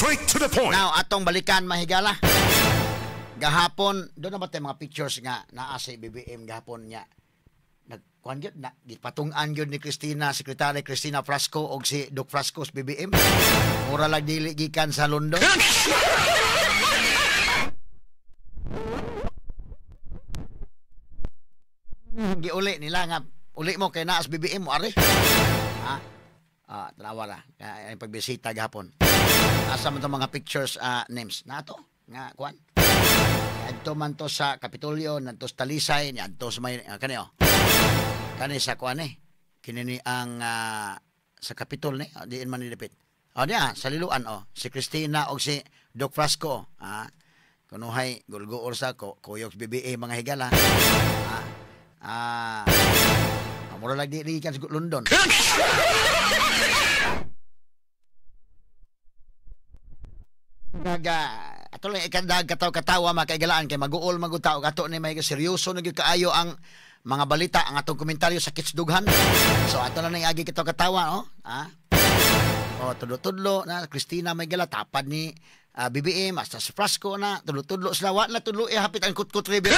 Straight to the point. Now, atong balikan, mahigala. Gahapon, doon na ba tayo mga pictures nga naa si BBM gahapon niya? Nagkuhan gyud na, gipatungan gyud ni Cristina, Secretary Cristina Frasco og si Doc Frasco sa BBM. Mura lang dili gikan sa London. Giuli nila nga uli mo kay naa sa BBM mo ari. Ha? Ah, tanawa ra ang pagbisita gahapon. Asa man to mga pictures, names na to nga kuan. Adto man to sa Kapitolyo, nanto sa Talisay, adto sa may kani oh. Kani sa kuan eh. Kini ni ang sa Kapitol ni, diin man ni dapit. Oh diya sa Liloan oh, si Cristina og si Doc Frasco, ah. Kunuhay gulguor sa ko kuyog BBM mga higala. Ah. Mura lang di kan sa London. Naga ato lang ikandag kataw-katawa makaigalaan kay maguol magutaw ato ni may seryoso na gyud kaayo ang mga balita, ang atong komentaryo sa kitsdughan. So ato lang ning agi kataw-katawa oh. Ah. Oh, tudlo-tudlo na Cristina may gala tapad ni BBM hasta sa Frasco na tudlo-tudlo sila wa na tudlo hapit ang Kutkut River.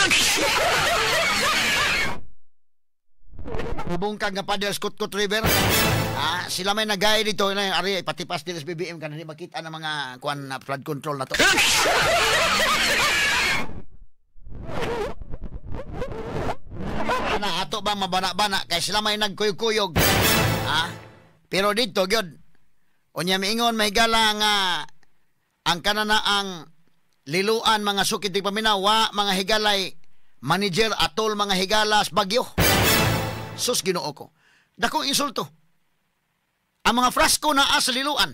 Bungkag nga paddles Kutkut River. Ah, sila may nagay dito na ari patipas diri sa BBM kanang di makita ng mga kuan na flood control na to. Ana ato ba mabana-bana kay sila may nagkuyog-kuyog. Ah, pero dito gyud unya miingon may gala nga ang kanana ang Liloan mga sukit di paminaw wa mga higalay manager atol mga higalas Bagyo. Sus Ginoo ko. Dakong insulto. Ang mga Frasco naa sa Liloan.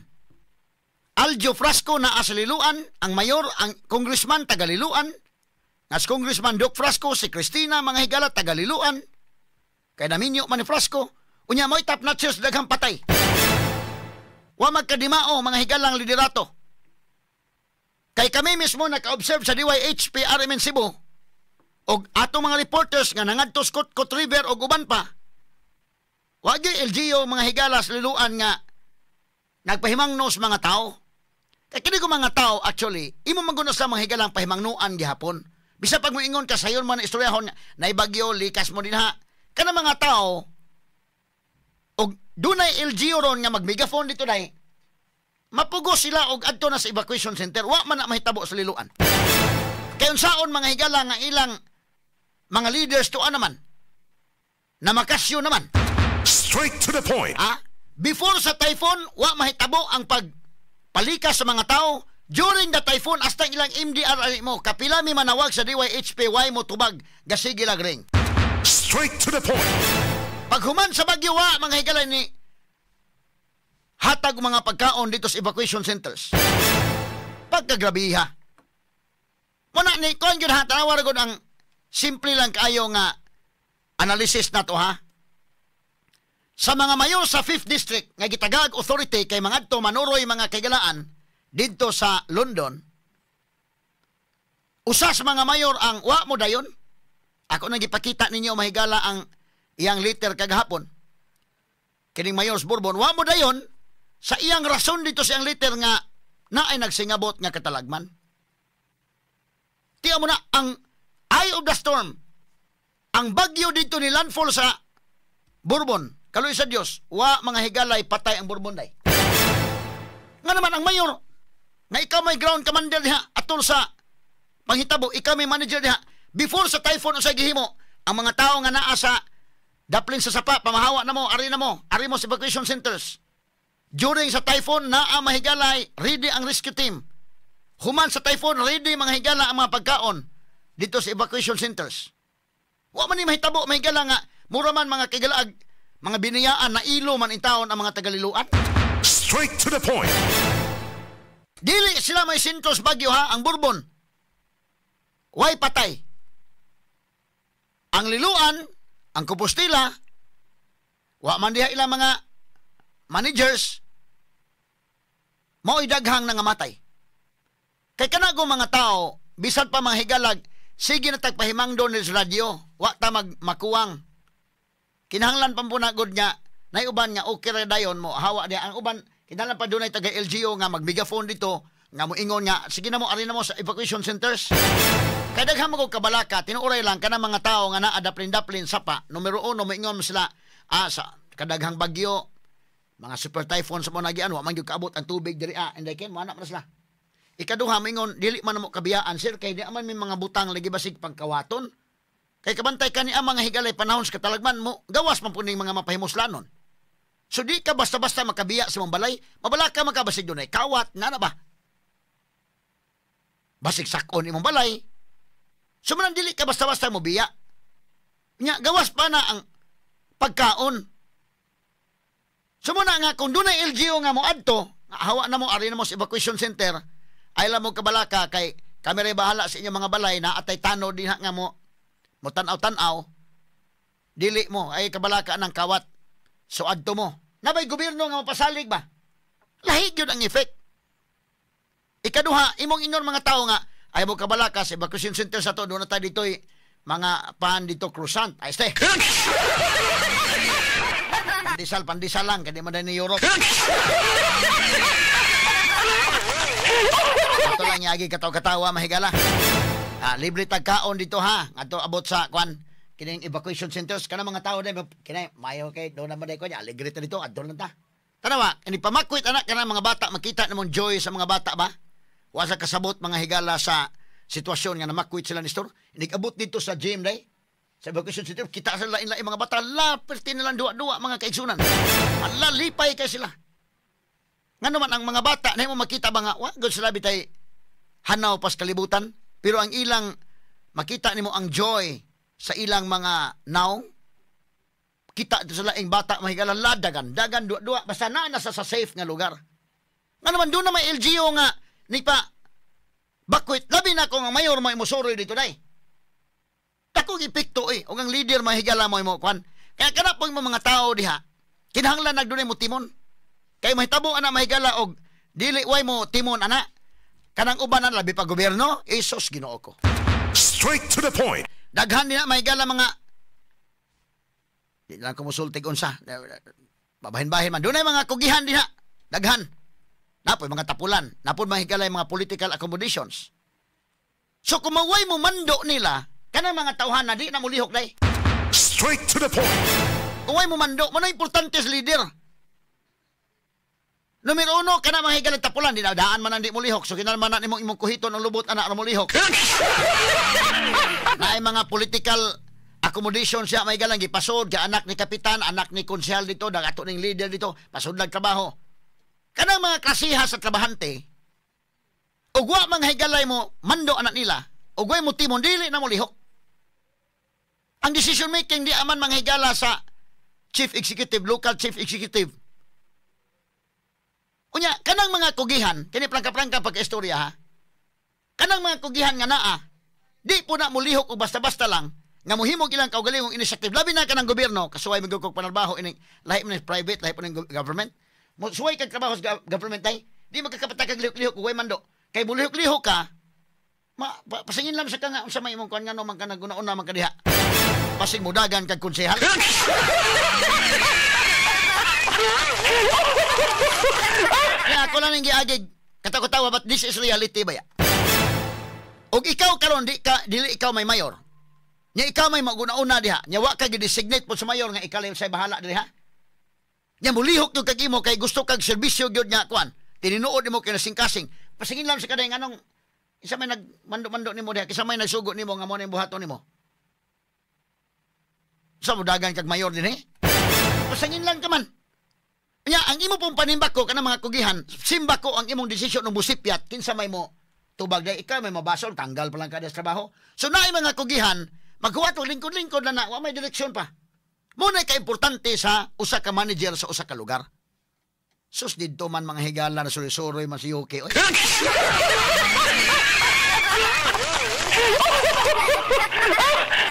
Aljo Frasco naa sa Liloan, ang mayor, ang congressman taga Liloan. As Congressman Doc Frasco, si Cristina mga higala taga Liloan. Kay naminyo man ni Frasco, unya mo'y top notchers daghang patay. Wa magkadimao mga higalang liderato. Kay kami mismo naka-observe sa DYHP RMN Cebu og atong mga reporters nga nangadto sa Kutkut River og uban pa. Wa gyud LGU mga higala sa Liloan nga nagpahimangno sa mga tao. Kay kini ko mga tao actually imo man gud sa mga higalang pahimangnoan gihapon. Bisa pag moingon ka sayon man istoryahon naibagyo likas mo dinha. Kana mga tao og dunay LGU ron nga magmegaphone dito dai. Mapugo sila og adto na sa evacuation center. Wa man na mahitabo sa Liloan. Kay unsaon mga higala nga ilang mga leaders tuan naman na makasyo naman. Straight to the point. Ah, before sa typhoon wa mahitabo ang pagpalikas sa mga tao. During the typhoon hasta ilang MDR ani mo kapila mi manawag sa DYHPY mo tubag gasige lag ring. Straight to the point. Paghuman sa bagyo wa mga higala ni hatag mga pagkaon dito sa evacuation centers. Pagkagrabiha. Muna ni kuan gyud ha, tanawa ra gud ang simple lang kaayo nga analysis na to ha. Sa mga mayor sa 5th District nga gitagag authority kay mangadto manuroy mga kaigalaan didto sa London, usa sa mga mayor ang wa mo dayon. Ako nang gipakita ninyo mahigala ang iyang letter kagahapon. Kining mayor sa Bourbon wa mo dayon sa iyang rason dito sa iyang letter nga naay nagsingabot nga katalagman. Tiyan mo na ang eye of the storm, ang bagyo dito ni landfall sa Bourbon. Kaloy sa Dios, wa mga higalay patay ang Bourbon day. Nga naman ang mayor, nga ikaw may ground commander diha atol sa panghitabo, ikaw may manager diha. Before sa typhoon unsay gihimo, ang mga tao nga naa sa daplin sa sapa, pamahawa na mo, ari na mo, ari mo sa evacuation centers. During sa typhoon, naa mahigalay, ready ang rescue team. Human sa typhoon, ready mga higala ang mga pagkaon dito sa evacuation centers. Wa man ni mahitabo, mahigala nga, mura man mga kigalaag, mga biniyaan na ilo man intawon ang mga tagaliluan. Straight to the point. Dili sila may sentro sa Bagyo ha, ang Bourbon. Way patay. Ang Liloan, ang Compostela, wa man diha ilang mga managers, mao'y daghang nangamatay. Kay kanago mga tao, bisan pa mga higalag, sige na tagpahimangdo ni sa radyo, wa ta magmakuwang. Kinahanglan pampunagod nga, naiuban nga, okay ra dayon mo, hawa diha. Ang uban, kinahanglan pa dunay taga LGU nga magmegaphone dito, Nga moingon nga sige na mo, ari na mo sa evacuation centers. Kay daghan mo kog kabalaka, tinuoray lang kanang mga tawo nga naa daplin-daplin sapa. Numero 1, moingon sila sa kadaghang bagyo, mga super typhoon sa mga nagian, wa man gyud kaabot ang tubig diri inday ken mo anak man sila. Ikaduha, moingon dili man mo kabiyaan sir kay di man may mga butang lagi basig pangkawaton. Kay kabantay kani ang mga higalay panahon sa katalagman mo, gawas man puning mga mapahimuslanon. So di ka basta-basta makabiya sa mong balay, mabalaka makabasig dunay kawat nga na ba? Basig sakon imong balay. So man dili ka basta-basta mo biya. Nya gawas pa na ang pagkaon. So muna nga kung dunay LGU nga mo adto, hawa na mo ari na mo sa evacuation center, ay lang mo kabalaka kay kami ray bahala sa inyong mga balay na atay tano dinha nga mo mo tan-aw-tan-aw, dili mo ay kabalaka ng kawat. So adto mo. Nabay gobyerno nga mapasalig ba? Lahi gyud ang effect. Ikaduha, imong ingon mga tao nga ay mo kabalaka sa evacuation center sa to, doon na tayo dito'y mga pan dito croissant. Ay este. Pandesal, pandesal lang, kaya di man ni Europe. Ito lang yagi kataw-katawa, mahigala. Libre tagkaon dito ha. Ato abot sa kwan, kining evacuation centers, kana mga tao na, kinay, mayo kay, doon naman ko niya, aligre ta dito, adto lang ta. Tanawa, ini pamakwit anak, kana mga bata, makita namong joy sa mga bata ba? Wa sa kasabot mga higala sa sitwasyon nga namakwit sila ni store. Inigabot dito sa gym day. Sa evacuation center, kita sa lain-lain mga bata, lapirti nilang duwa-duwa mga kaigsunan. Ala, lipay kay sila. Nga naman ang mga bata, na mo makita ba nga, wa, good sila bitay hanaw pas kalibutan, pero ang ilang, makita nimo ang joy sa ilang mga naong, kita ito sa laing bata, mahigala, ladagan, dagan, duwa-duwa, basta na nasa sa safe nga lugar. Nga naman, doon na may LGU nga, ni pa, bakwit, labi na kung ang mayor mo imusuroy dito day. Dakong epekto eh. O ang leader mahigala mo imo kwan. Kaya kanap mo mga tao diha, kinahanglan nagdunay mo timon. Kay mahitabo ana mahigala og dili way mo timon ana. Kanang uban na labi pa gobyerno, Isos Ginoo ko. Straight to the point. Daghan nila mahigala mga di lang kumusultig unsa. Babahin-bahin man dunay mga kugihan diha. Daghan. Napoy mga tapulan, napoy mahigala mga political accommodations. So kung maway mo mando nila, kanang mga tawhan na di na mulihok day. Straight to the point. Kung ay mo mando, mo na importante sa leader. Numero 1, kanang mga higalang tapulan, di na daan man ang di mulihok. So kinalman na nimong imong kuhiton ang lubot anak na mulihok. Na ay mga political accommodation siya may galang gipasod kay anak ni kapitan, anak ni konsehal dito, dagato ning leader dito, pasod lang trabaho. Kanang mga klasiha sa trabahante, ugwa mga higalay mo mando anak nila, ugway mo timon dili na mulihok. Ang decision making di aman mga higala sa chief executive, local chief executive. Unya, kanang mga kugihan, kini prangka-prangka pagka-istorya ha, kanang mga kugihan nga naa, di po na mulihok o basta-basta lang, nga muhimog ilang kaugalingong initiative. Labi na kanang gobyerno, kasuway magugkog panarbaho, ining, lahi mo ng private, lahi po ng government. Suway kag trabaho sa government ay, di magkakapatakag lihok-lihok, uway mando. Kay mulihok-lihok ka, pasingin lang sa ka nga, unsa may imong kuan nga no, man ka naguna-una, man ka diha. Pasing mudagan kag konsehal. Kaya ako lang ang giagig. Katawa-tawa, but this is reality ba ya? Og ikaw karon di ka dili ikaw may mayor. Nya ikaw may maguna-una diha. Nya wa ka gi-designate po sa mayor nga ikaw lang say bahala diri ha. Nya mulihok gyud kag imo kay gusto kag serbisyo gyud nga kuan. Tinuod nimo kay nasingkasing. Pasingin lang sa kaday nganong isa may nagmando-mando nimo diha, kisa may nagsugo nimo nga mo na buhaton nimo. Sa mudagan kag mayor din eh. Pasangin lang ka man. Nya, ang imo pong panimbak ko kanang mga kugihan, simba ko ang imong desisyon ng busipyat, kinsa may mo tubag day ikaw may mabasol, tanggal pa lang ka sa trabaho. So naay mga kugihan, maghuwat og lingkod-lingkod na na, wa may direksyon pa. Muna ka-importante sa usa ka manager sa usa ka lugar. Sus didto man mga higala na suroy-suroy man si UK. Oy.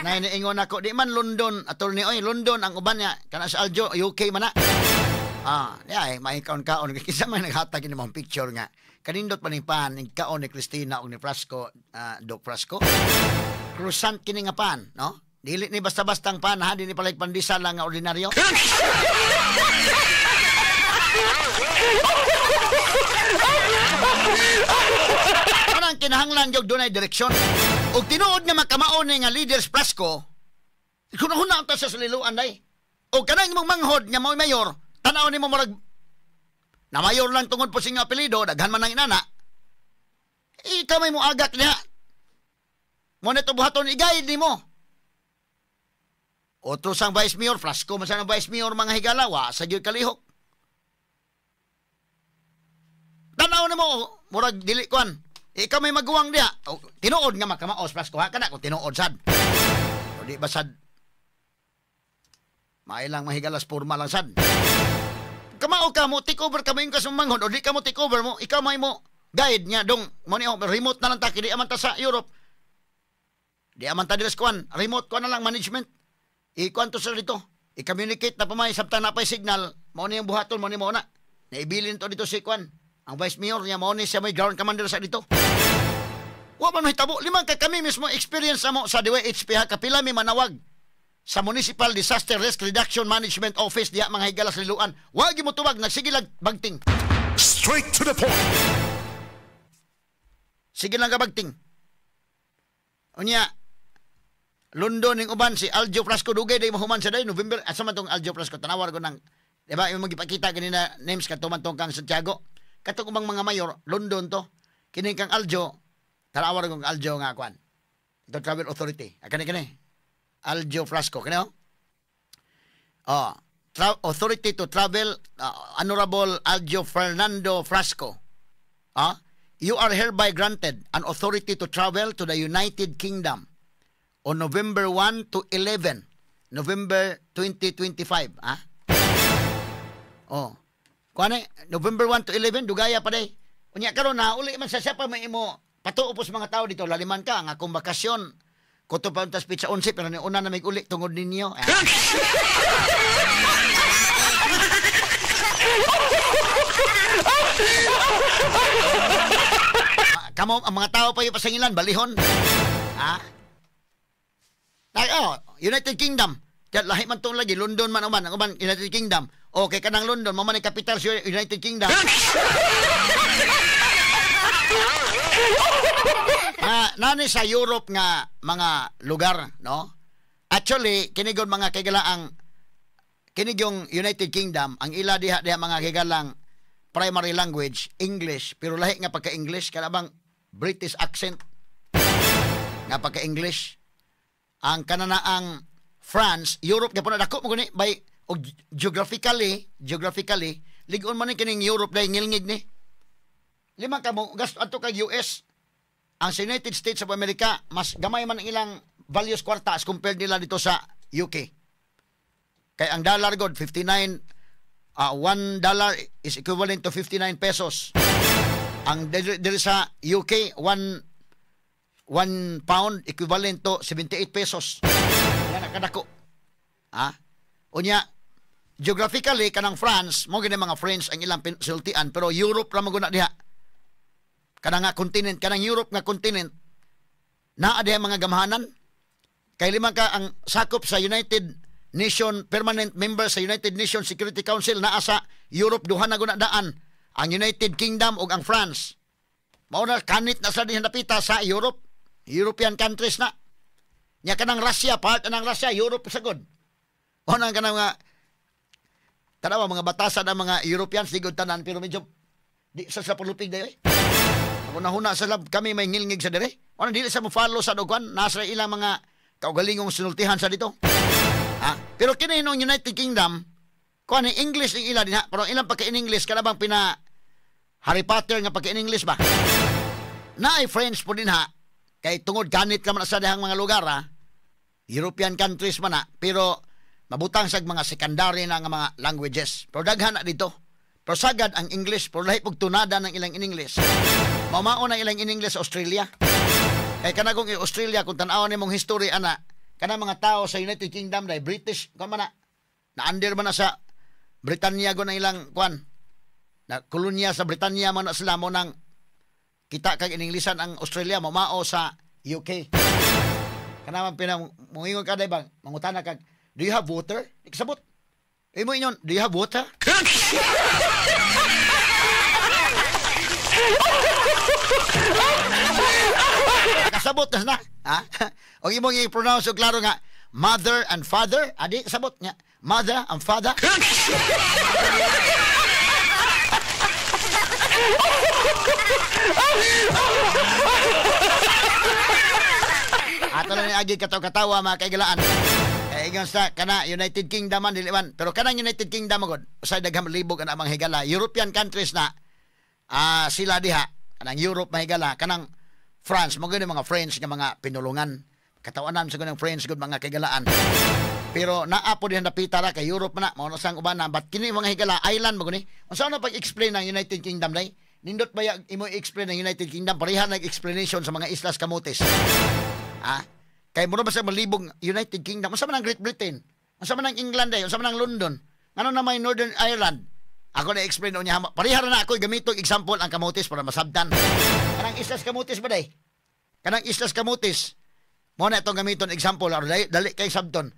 Nainiingon ako, di man London, attorney, oy, London ang uban niya, kana sa Aljo, UK man na. Ay, may kaon-kaon, kinsa may naghatag ini mong picture nga. Kanindot pa ning pan, ning kaon ni Christina og ni Frasco, Doc Frasco. Croissant kini nga pan, no? Dili ni basta-bastang pan, ha, di ni palay pandesal lang nga ordinaryo. kinahanglan gyud dunay direksyon. Og tinuod nga makamao ni nga leaders Frasco, kunahuna ta sa Liloan day. O kanang imong manghod nga mao'y mayor, tan-aw nimo murag na mayor lang tungod po sa inyong apelyido, daghan man ang inana. Ikaw may muagak niya. Mo na ito buhaton, i-guide nimo. Otro sang vice mayor, Frasco man sa vice mayor mga higala, wa sa gyud kalihok. Tan-aw nimo murag dili kuan. Ikaw may maguwang diha. O, tinuod nga makamaos Frasco ha kana kung tinuod sad. O di ba sad? Mailang mahigalas porma lang sad. Kamao ka mo, take over ka mo yung kasumanghon, o di ka mo take over mo, ikaw may mo guide niya dong mo ni remote na lang ta kini aman ta sa Europe. Di aman ta diri sa kuan, remote kuan na lang management. I-kuan to sa dito. I-communicate na pa may sabtang na pa'y signal, mao ni ang buhaton, mao ni mao na. Naibilin to dito si kuan. Ang vice mayor niya mao ni siya may ground commander sa dito. Wa man mahitabo, limang ka kami mismo experience mo sa DYHP ha, kapila mi manawag sa Municipal Disaster Risk Reduction Management Office diha mga higala sa Liloan. Wa gyud mo tubag, nagsige lang bagting. Straight to the point. Sige lang kabagting. Unya London ning uban si Aljo Frasco dugay day mahuman sa day November asa man tong Aljo Frasco tanawar ko nang di ba imong gipakita ganina names kadto man tong kang Santiago katong ubang mga mayor London to kini kang Aljo tanawar ko Aljo nga kwan ito Travel Authority kani kani Aljo Frasco kani oh Authority to Travel Honorable Aljo Fernando Frasco. You are hereby granted an authority to travel to the United Kingdom on November 1 to 11, November 2025. Ha? Oh. Kuan November 1 to 11, dugaya pa day. Unya karon na uli man sa siya pa may imo patuo po sa mga tao dito, laliman ka ang akong bakasyon. Kuto pa untas pizza 11 pero ni una na may uli tungod ninyo. Kamo ang mga tao pa yung pasangilan balihon. Ha? Oh, United Kingdom. Kaya lahi man itong lagi, London man uman, ang uban, United Kingdom. Okay ka ng London, mama ni capital sa United Kingdom. Nani sa Europe nga mga lugar, no? Actually, kinigon mga kigalaang, kinig yung United Kingdom, ang ila diha diha mga kigalang primary language, English, pero lahi nga pagka-English, kanabang British accent nga pagka-English. Ang kananaang France, Europe gyapon na dako mo gani by og geographically ligon man ni kining Europe dai ngilngig ni. Lima ka mo gasto adto kag US. Ang sa United States of America mas gamay man ang ilang values kwarta as compared nila dito sa UK. Kay ang dollar god 59 $1 is equivalent to 59 pesos. Ang diri sa UK 1 pound equivalent to 78 pesos. Yan nakadako. Ha? Unya, geographically, kanang France, mo gini mga French ang ilang sultian, pero Europe ra man guna diha. Kanang nga continent, kanang Europe nga continent, naa diha mga gamhanan. Kay lima ka ang sakop sa United Nation, permanent member sa United Nations Security Council, naa sa Europe, duha na guna daan. Ang United Kingdom ug ang France. Mao na kanit na sa diha napita sa Europe. European countries na. Nya kanang Russia, part ng Russia, Europe sagod. O nang kanang mga tanawa mga batasan ang mga Europeans ligod tanan pero medyo di sa pulupig dayo eh. Una-huna sa lab kami may ngilngig sa dire. Ano dili sa mo follow sa dughan, nasa ilang mga kaugalingong sinultihan sa dito. Ha? Pero kini nung United Kingdom, kuan English ing ila dinha, pero ilang pagka in English kana bang pina Harry Potter nga pagka in English ba? Naay French po din ha. Kay tungod ganit ka man sa dihang mga lugar ha. European countries man ha, pero mabutang sag mga secondary na nga mga languages. Pero daghan na dito. Pero sagad ang English, pero lahi pug tunada ng ilang in English. Mamao na ilang in English sa Australia. Kay kanagong Australia kung tan-awon nimong history ana, kana mga tao sa United Kingdom dai British kuan man na. Na-under man na sa Britanya go na ilang kuan. Na kolonya sa Britanya man na sila mo nang kita kag ininglisan ang Australia mamao sa UK. Kana man pinamungingon ka day bang mangutana kag do you have water? Ikasabot. Imo inyon, do you have water? Kasabot na na. Ha? O imong i-pronounce og klaro nga mother and father, adi kasabot nga mother and father. Ato lang ni agi kataw-katawa, mga kaigalaan. Kay ingon sa kana United Kingdom man, dili man. Pero kanang United Kingdom magod, usay daghang libog ana mga higala. European countries na sila diha kanang Europe, mahigala, kanang France mo gud, mga French nga mga pinulungan. Katawanan sa ganang French gud, mga kaigalaan. Pero naa po diha napita ra kay Europe man na, mao na sang uban na, but kini, mga higala, island mo guni. Unsa na pag-explain ang United Kingdom day? Nindot ba imo i-explain ang United Kingdom? Pareha nag-explanation sa mga Islas Camotes. Ah, kay mura ba sa malibog United Kingdom? Unsa man ang Great Britain? Unsa man ang England day? Unsa man ang London? Ngano na may Northern Ireland? Ako na explain unya. Pareha ra na ako gamitong example ang Camotes para masabtan. Kanang Islas Camotes ba day? Kanang Islas Camotes. Mo na itong gamiton example aron dali, dali kay sabton.